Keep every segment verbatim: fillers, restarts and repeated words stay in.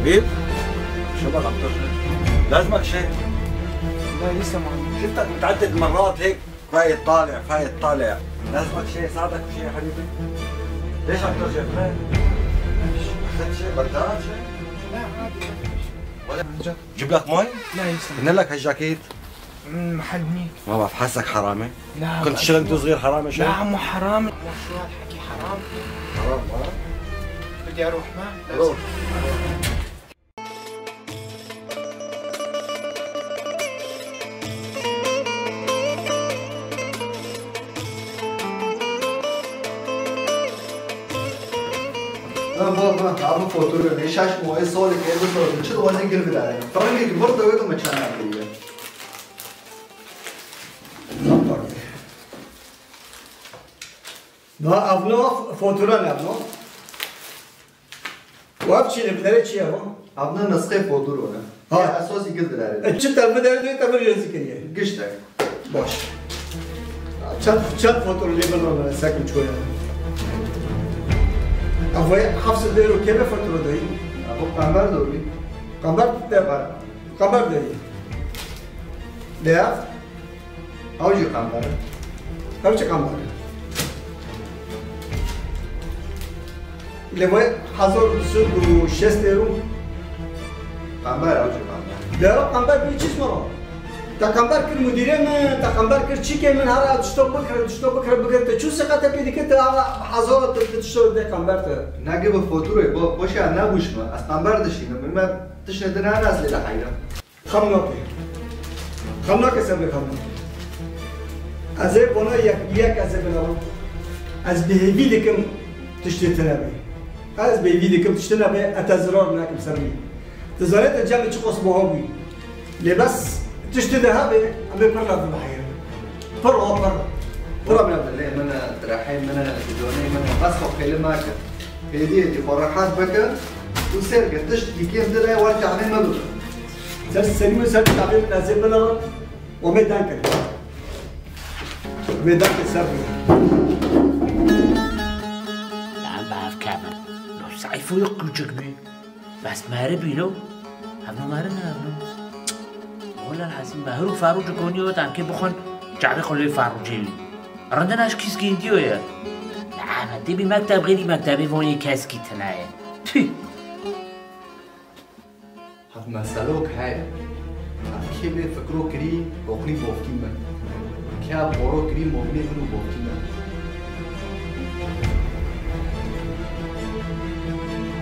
إيه؟ شو بقى عم ترجع؟ لازمك شيء؟ لا، لسه ما عندي. شفتك متعدد مرات هيك، فايت طالع، فايت طالع. لازمك شيء، ساعدك بشيء يا حبيبي؟ ليش عم ترجع؟ أخذت شيء، بردان شيء؟ لا، عادي، ما في شيء. ولا عن جد. جيب لك مي؟ لا، يسلم. قلنا لك هالجاكيت. مم، محل منيح. ما بعرف، حاسك حرامي. لا، كنت تشتغل وانت صغير حرامي شيء؟ لا، عمو، حرام. لا، شو هالحكي، حرام. حرام، ها؟ بدي أروح، ما؟ روح. Ha, bu, ha, abi fotoğrafı, ne şaş mı, e, sol, e, bu sol, çıl, o ne gül bir ay. Frangi, burada öyle mi çana geliyor? Bak. Na, avno, fotoğrafı ne avno? Waf çi li binere çi ye va? Avna nesxê fotoğrafı ne? Ha. Ya, esas ikil dilere. E, çi te binere de te bir yazı kiriye. Giştek. Baş. Çend, çend fotoğrafı lê bin rana sekim çoya. Avay hafse de ro kebe fotoğrafı doyum. Abi kamber doyum. Kamber de var. Kamber doyum. Lea? Ew jî qamber e. Ew çi qamber e? Lê vay hezar du sed û şêst euro. Qamber, ew jî qamber. Lê ew qamber bî çi zor? Te qamber kir mudîrê min, te qamber kir çîkê min, hera tişto bikirin, tişto bikirin, bikirin. Te çû seqete pê dikir, te hera hezar te, te tişto dê qamber te. Nagê bi fotoğrafı, bo-, boşa nebûş me. Ez qamber dişînim. Min me tiştê din her ez lê de heyran. Xem nake. Xem nake ser vê xem nake. Ez ê bona yek, yek ez ê binama. Ez bi hêvî dikim tiştê tune be. Ez bi hêvî dikim tiştê tune be, ez te zirar nakim ser wî. Tu zanî te cem çiqas buha bûyî. Lê bes tiştê de hebe, em ê pir lez biheyirin. Pir a pir. Pir a pir. Dilê min e, direhê min e, dijonê min e, bes xwe xêli make. Hêdî hêdî xwe rehet bike û sêr ke tişt dîkên dilê wer çavê me bibe. Ser serî min ser çavê min ez ê binerim û me deng kir. Me deng kir ser min. Lan bi hevkevin. No Seyfo yek küçük mü? Bes meri bîlo. Hevno meri ne hevno. Wala lazim mehir û Farû cikonî û tankê bixwin. Çavê xwe lê Farû cêwî. Rindin aş kîs gêndiyo ye. Ama tê bî mekteb xêrî mektebê vonê keskî tine ye. Tüh. Hev meselok heye. Hev kê bê fikro kirî, oxlî bofkî min. Kê hev boro kirî, movînê min û bofkî min.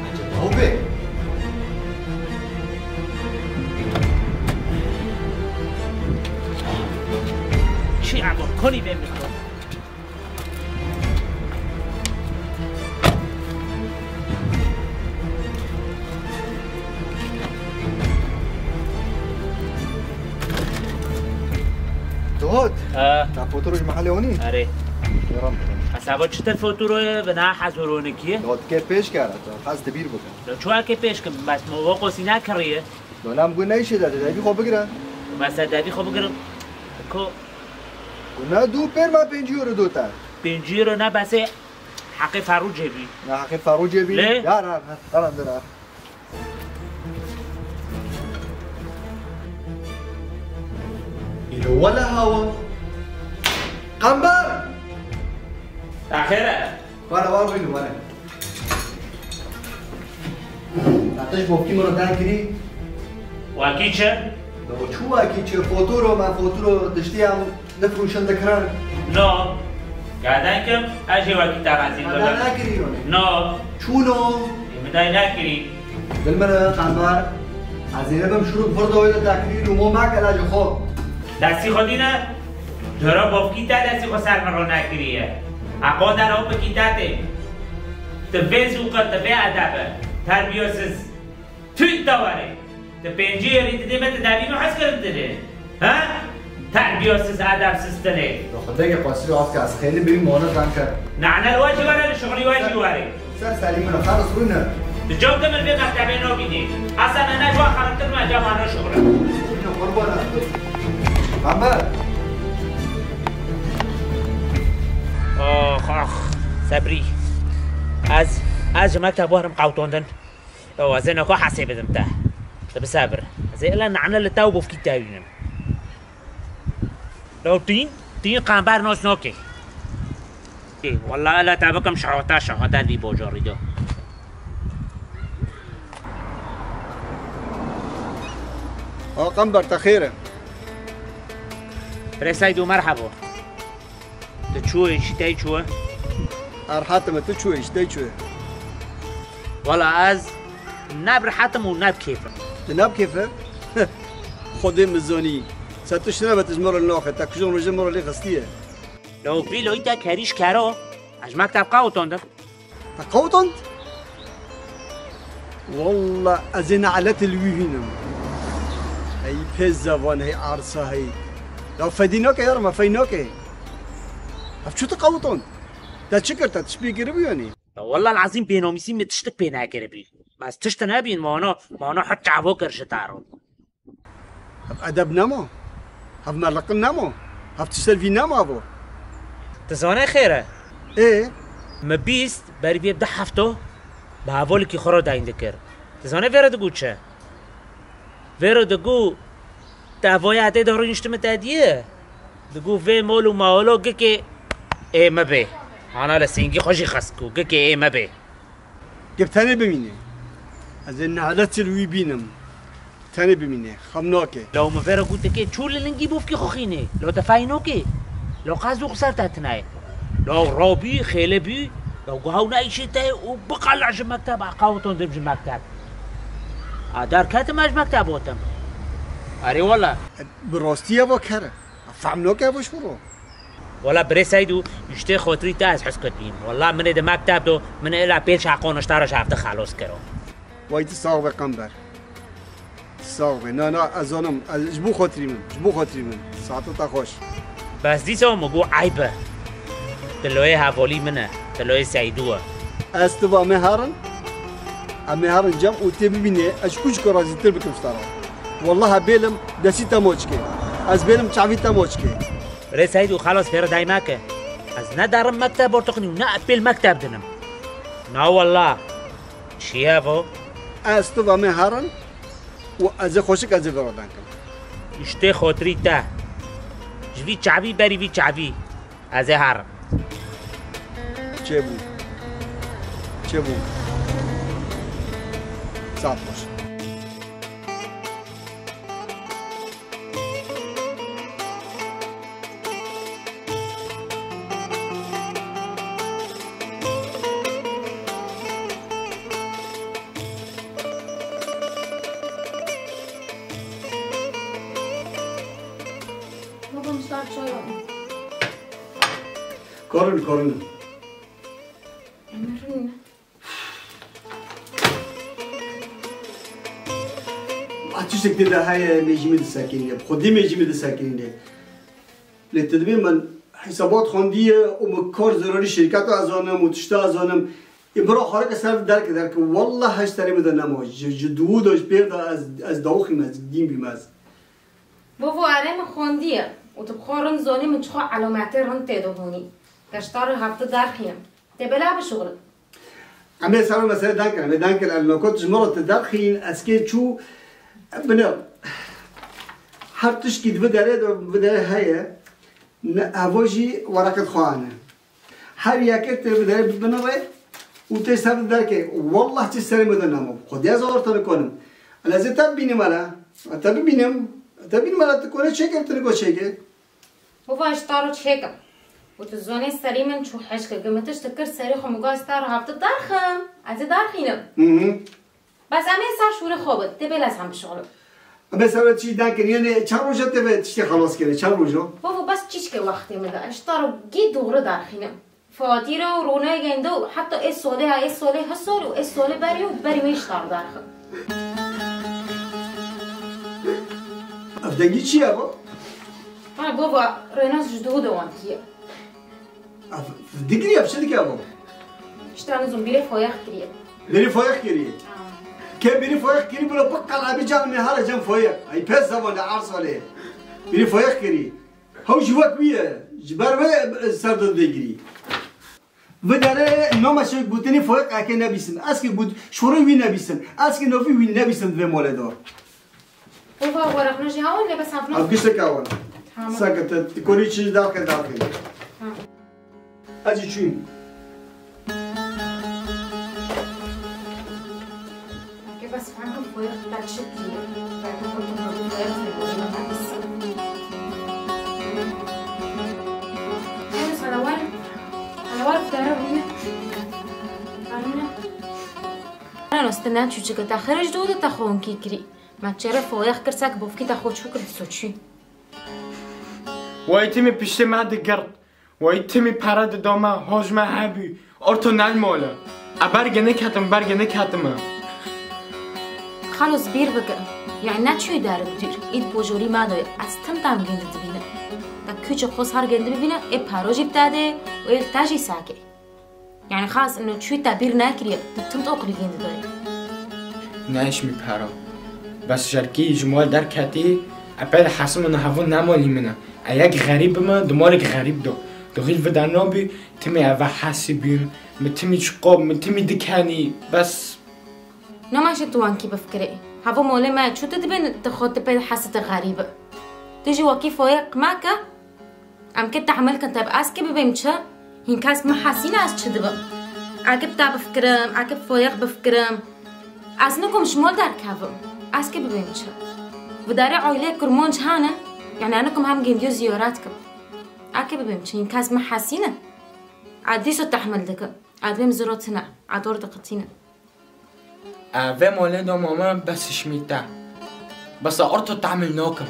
Eceba ew bê? Çi abo konî bê min. Dawud, ha. Te fotoro ji mehelê onî? Erê. Ram. Hesaba çi te fotoro ye, bi na hezoronikî ye? Dawud, ke pêş kere, te hez dibîr bike. Çuwa ke pêş kim, bes mo weko sîna kiriye. Dolam gu neyşe de, devî xwe bigire. Bes devî xwe bigirim. Ko? Gu ne du pêr me pêncî euro do te. Pêncî euro ne bes e. Heqê Ferûcê bî. Na heqê Ferûcê bî? Lê? Dar, dar, dar, dar, dar. Îro wele hawa. Qember! Axêre. Were, were bînin, were. Te tişt bofkî min re derkirî? Wekî çi? Lê çû wekî çi? Fotoro me, fotoro tiştî em difrûşin dikirin. No. Gadenkim, ez jê wekî te razî Te bibim. Nekirî, Ronê? No. Çûno? Ê, min day nekirî. Dil min e, Qember. Ez ê nebim şirûk vir dawê de te kirî û mo meke lajê xwe. Destî xwe dîne? Dora bofkî te destî xwe ser min ro nekiriye. Eqo dera bikî te tê. Tu vê zûqe, tu vê edebe. Terbiyesiz. Tüy dawarê. Te pêncî yerî didê me, te devî me hez kirin didê. Ha? Terbiyesiz, edepsiz tine. Xwedê ke qasî rast ke ez xêlî bî mane zanker. Nane li we jî were, li şixulî we jî were. Ser serî min, xelis rûne. Di cem de min vê mektebê nabînî. Asa nane ji we xeribtir me, cem ano şixule. Qurban ez. Qamber. Ax, ax, Sebrî. Ez, ez ji mekteb werim qewtandin. Ew, ez ê nako hesê bidim te. Tu bisebir. Ez ê ila nane li te û bofkî te wînim. Lo tîn, tîn qember nas nake. Ê, wela ila te bikim şahata, şahata vî bojarî de. Ha, qember te xêr e. Birê Seydo, merhebo. Tu çûyî, ji te çûye? Erhatime, tu çûyî, ji te çûye? Wela ez ne bi rehetim û ne bi kêfim. Tu ne bi kêf e? Xwedê min zanî. Se tu şireve tu ji min re naxe, te kujon roje min re lê xistiye. Lo vî loyî te kerîş kero, ez ji mekteb qewtandim. Te qewtand? Wallah, ez ê ne'letê li wî hînim. Hey pê zevan, hey arsa, hey. Ya fedî nake yar, me fey nake. Ev çi tu qewtand? Te çi kir, te tişt pê kiribû yanî? Ya wallah lazim pênamîsî min tiştik pê nekiribû. Bes tişt nebîn, mana, mana heta çavo kir ji te re. Hev edeb nema? Hev meleqin nema? Hev tişt ser vî nema vo? Tu zanê xêr e? Ê? Me bîst berî vê du hefto bi hevalekî xwe re deyn dikir. Tu zanê vê re digot çi? Vê re digot, te evoya tê de rûniştime te diye. Digot vê mol û maolo gikê ê me bê. Ana li sîngî xwe jî xist ku gikê ê me bê. Gib tenê bimîne. Ez ê ne'letê li wî bînim. Tenê bimîne. Xem nake. Law min vê re gotikê çû li lingî bofkî xwe xînê. Law te fey nokê. Law qaz û xser te tine ye. Law rabî, xêle bî. Law guha û ne îşê te ye û biqala ji mekteb, a qawton dim ji mekteb. A derketim ez ji mekteb otim. Erê wala. Bi rastî ev kere. Fehm nake ev ji xwe re. Wela birê Seydû, ji tê xotirî te ez hez kir bîm. Wela min ê di mekteb do, min ê la pênc heqon ji te re ji hevdî xelos kiro. Way tu sax be Qember. Tu sax be. Na, na, ez zanim. Ez, ji bo xotirî min. Ji bo xotirî min. Saeta te xweş. Bes dîsa min got eyb e. Tu loyê hevalî min e. Tu loyê Seydû e. Ez tu va me herin. Em ê herin cem û tê bibînê. Ez ji kûçika razîtir bikim ji te re. Wela hebêlim destî te maç ke. Ez bêlim çavî te maç ke. Birê Seydû, xelas fêr day meke. Ez ne derim mekteb ortoqnî û ne epêl mekteb dinim. Na wela. Çi ye vo? Ez tu va me herin û ez ê xweşik ez ê vê re denkim. Îştê xotirî te. Ji vî çavî berî vî çavî. Ez ê herim. Çêbû. Çêbû. Saet xweş. Baba, min ji te re çay ve. Karin, karin. Em ê rûnîne. A tiştek tê de heye, mêjî min disekinîne. Bi xwedî mêjî min disekinîne. Lê tu dibê min hesabat xwendiye û min kar zerarî şirketa ez zanim û tişta ez zanim. Ê bira xareke ser derke derke. Wallah heş serê min de nema. Ji, ji dû de ji pêr de ez, ez dawixîm, ez dîn bîm ez. Vovo, erê min xwendiye û tu bi xwe rind zanî min çixwe elometê rind tê de hûnî. Te ji te re hevdi derxînim. Tê bela bişuxulin. Em ê ser mesele dan kirin. Em ê dan kirin. El nokot ji min re tu derxîn, ez kê çû, bine, her tişkî di vê derê de, vê derê heye. Ne, evo jî wereqet xwe ane. Her yekê tê vê derê bibinire û tê ser derkê. Wallah çi serê min de nema. Xwedê ez orta nikonim. Ele ez ê te bibînim ele. Te bibînim. Te bînim ele tu kone çêke, tu niko çêke. Bava, ez ji te re çêkim. Û tu zanî serî min çû hişke. Gimitiş dikir serê xwe, min got ez te re hevdi derxim. Ez ê derxînim. Hı hı. Bes em ê ser şûrê xwe bin. Tê bê lez hem bişuxulin. Em ê ser çî derkin. Yanî çend roja tê vê tiştê xelas kirin? Çend roja? Bava, bes çîçkê wextê min de. Ez ji te re gî doğru derxînim. Fatîre û rûneyê gende û heta ê solê, ê solê hisor û ê solê berê û berî wê ji te re derxim. Ev dengî çi ye bo? Ha, bava, Rênas ji dû de wantiye. Ev digiriye, ev çi dike bo? Ji te nizûm, bîrê foyex kiriye. Bîrê foyex kiriye? Ha. Ke bîrê foyex kiriye, bila bi qelabî can me hare cem foyex. Ay pes zaman de arsa lê. Bîrê foyex kiriye. Hew ji wek wî ye. Ji ber wê ser de digirî. Vidare nama şev gotinê foyek eke nebîsin. Eskê got şorê wî nebîsin. Eskê navî wî nebîsin vê mole de. Baba, weraqna jî hawan lê bes hafna. Ev giştek awan. Tamam. Seke te, tu korî çi daqe daqe. Ha. Ez jî çûyim. Eke bes fehmim foyek te çi diye. Belki kurtum foyek te diye. Hadi sana var. Sana var, fitara bu ne? Anne. Ana, stenen çûçike te xirij dû de te xwe winkî kirî. Me çêrê foyex kir, sek bofkî te xwe çû kir, diso çû. Wey timî piştê me digirt. Wey timî pere dida me, hoj me hebû. Orto nel mole. E berge neketim, berge neketime. Xalos bîr bike. Yani neçûyî derik dûr. Îd pojorî me doye. Ez tim tam gindi dibîne. Te kûçe xwe sar gindi bibîne, ê paro jî bi te de, û ê te jî sake. Yani xas ino çûyî te bîr nekiriye, tu tim toqlî gindi doye. Neşmî pera. Bes jerkî ji mal derketî, epey de hesim û hevû nemalî min e. E yek xerîb bime, di malek xerîb do. Di xîl vida nabî, timî eve hesî bîm, mi timî çiqo, mi timî dikenî, bes. Namaşe tu wankî bifikirê. Hevû molê me çû tu dibên, tu xwe tu pê hesî tu xerîb. Tu jî wakî foyek meke. Em kê tehmil kin, te bi ez kê bibêm çi? Hîn kes min hesîne ez çi dibim? Ekib te bifikirim, ekib foyex bifikirim. Ez nikum ji mol derkevim. Ez kê bibêm çi? Vidarê aileyê kurmonc hene, yani ez nikum hem gendiyo ziyaret kim. Ekê bibêm çi? Hîn kes min hesîne. Ez dîso tehmil dikim. Ez dibêm ziro tine. Ez dor diqitînim. E, vê molê de mama bes şmî te. Bes orto tamil nokim.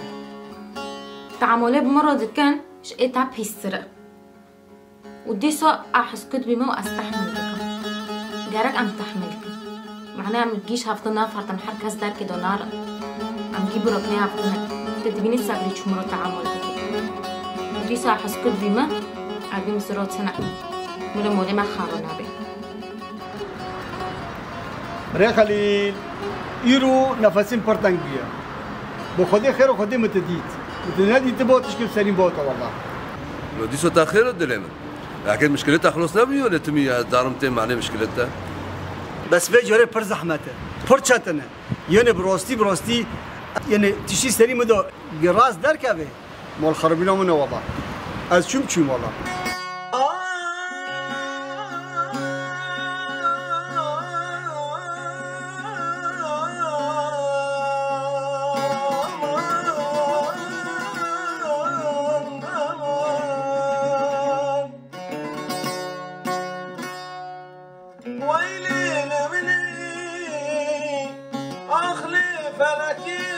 Tamolê bi min re dikin, ji ê te pîstir e. Û dîsa a heskut bîme û ez tehmil dikim. Gerek em tehmil kin. Mane em gîş hevdin nafertin, her kes derkê de narin. Em gî birok nê hevdin e. Te dibînî sebrî çi miro teamul dikî. Û dîsa heskut bîme, ev bîm ziro tine. Miro molê me xaro nabe. Birê Xelîl, îro nefesîm pir teng bûye. Bi Xwedê xêr û Xwedê min te dît. Min te nedîtibo, tişkî bi serî bota wela. Lo dîso te xêr o dilê min. Lakin mişkilê te xilos nebûyo, lê timî ez darim tê manê mişkilê te. Bes vê carê pir zehmet e. Pir çetin e. Yene bi rastî, bi rastî, yene tiştî serî min de rast derkeve. Mal xeribîna min e wela. Ez çûm çûm wela. Weylê li min ê, ax lê felekê.